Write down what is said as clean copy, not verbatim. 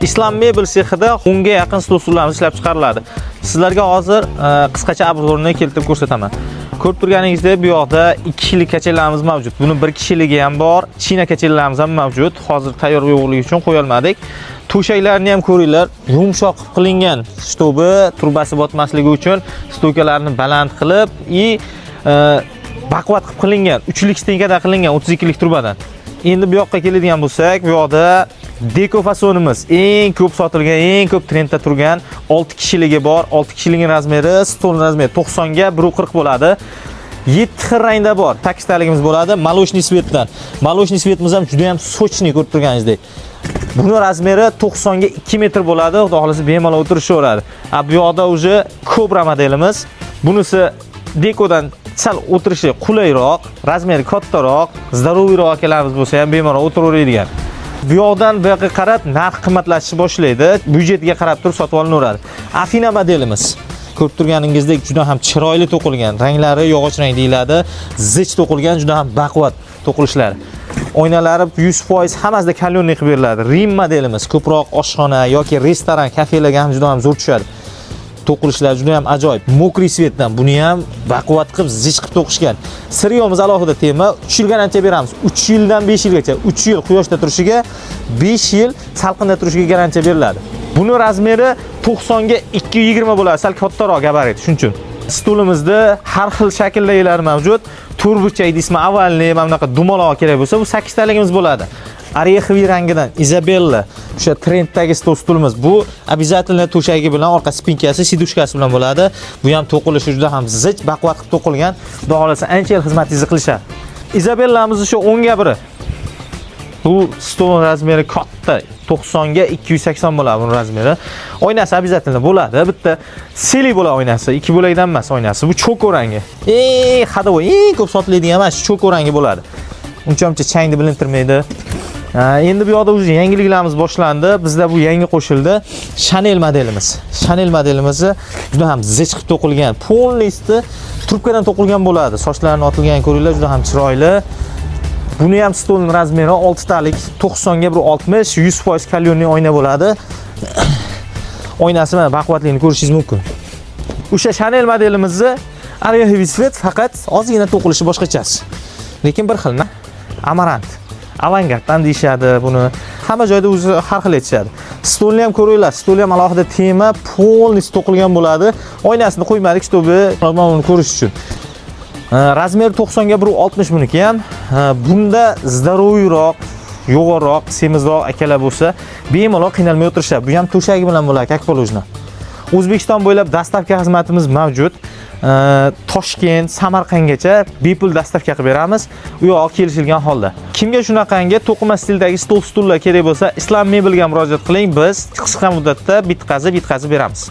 Islam Mebel sexida 10 ga yaqin stol stullarimiz ishlab chiqariladi. Sizlarga hozir qisqacha обзор ni keltirib ko'rsataman. Ko'rib turganingizdek, bu yoqda 2 kishilik качеля larimiz mavjud. Buni 1 kishiligi ham bor, china качеля larimiz ham mavjud. Hozir tayyor yo'qligi uchun qo'ya olmadik. To'shaklarni ham ko'ringlar, yumshoq qilib qilingan, чтобы трубasi botmasligi uchun стойка larni baland qilib и baquvvat qilib qilingan. Uchlik стенка da qilingan, 32 lik трубаdan. Endi bu yoqqa keladigan bo'lsak, bu yoqda deko fasonimiz eng ko'p sotilgan, eng ko'p trendda turgan 6 kishiligi bor. 6 kishilik размер i, stol размер i 90 ga 1.40 bo'ladi. 7 xil rangda bor. Takkitaligimiz bo'ladi молочный цвет dan. Молочный цвет imiz ham juda ham сочный, ko'rib turganingizdek. Buni размер i 90 ga 2 metr bo'ladi. Xudo xohlasa, bemalol o'tirishaveradi. A bu yoqda уже Kobra modelimiz. Bunisi dekodan sal o'tirishi qulayroq, размер i kattaroq, здоровый roq akalarimiz bo'lsa ham bemalol o'tiraveradigan. Bu yoqdan bu yoqqa qarab narx qimmatlashishni boshlaydi. Byudjetiga qarab turib sotib olinaveradi. Afina modelimiz. Ko'rib turganingizdek, juda ham chiroyli to'qilgan. Ranglari yog'och rang deyiladi. Zich to'qilgan, juda ham baquvvat to'qilishlari. Oynalari 100% hammasida каленый qilib beriladi. Rim modelimiz ko'proq oshxona yoki restoran, kafelarga ham juda ham zo'r tushadi. To'qilishlari juda ham ajoyib. Мокрый цвет dan buni ham baquvvat qilib, zich qilib to'qishgan. Сырьё miz alohida tema. 3 yil garantiya beramiz. 3 yildan 5 yilgacha. 3 yil quyoshda turishiga, 5 yil salqinda turishiga garantiya beriladi. Buni размер i 90 ga 220 bo'ladi, sal kattaroq gabarit, shuning uchun. Stolimizda har xil shakldagilar mavjud. To'rtburchak deysizmi, овальный, mana bunaqa dumaloq kerak bo'lsa, bu 8 taligimiz bo'ladi. Ореховый rangidan Izabella, o'sha trenddagi stol stulimiz. Bu обязательно to'shagi bilan, orqa спинка si, сидушка si bilan bo'ladi. Bu ham to'qilishi juda ham zich, baquvvat qilib to'qilgan. Xudo xohlasa, ancha yil xizmatingizni qilishadi. Izabellamiz o'sha 10 ga 1. Bu stol размер i katta, 90 ga 280 bo'ladi buni размер i. Oynasi обязательно bo'ladi. Bitta целый bo'ladi oynasi, ikki bo'lakdan emas oynasi. Bu cho'ko rangi. Eng ходовой, eng ko'p sotiladigan mana shu cho'ko rangi bo'ladi. Uncha muncha changni bilintirmaydi. Endi bu yoqda уже yangiliklarimiz boshlandi. Bizda bu yangi qo'shildi. Chanel modelimiz. Chanel modelimizni juda ham zich qilib to'qilgan. Полностью трубка dan to'qilgan bo'ladi. Sochlarini otilgan, ko'ringlar, juda ham chiroyli. Buni ham stolning размер i 6 talik, 90 ga 160, 100% каленый oyna bo'ladi. Oynasi mana, baquvvatligini ko'rishingiz mumkin. O'sha Chanel modelimizni ореховый цвет, faqat ozgina to'qilishi boshqachasi. Lekin bir xil, amarant. Avangarddan deyishadi buni. Hamma joyda o'zi har xil aytishadi. Stolni ham ko'ringlar, stol ham alohida tema, полностью to'qilgan bo'ladi. Oynasini qo'ymadik, чтобы uni ko'rish uchun. Размер 90 ga 160 buniki ham. Bunda здоровый roq, yo'g'onroq, semizroq akalar bo'lsa, bemalol qiynalmay o'tirishadi. Bu ham to'shagi bilan bo'ladi, как положено. O'zbekiston bo'ylab доставка xizmatimiz mavjud. Toshkent, Samarqandgacha bepul доставка qilib beramiz. U yog'i kelishilgan holda. Kimga shunaqangi to'qima stildagi stol stullar kerak bo'lsa, Islam Mebelga murojaat qiling. Biz qisqa muddatda bitkazib, yetkazib beramiz.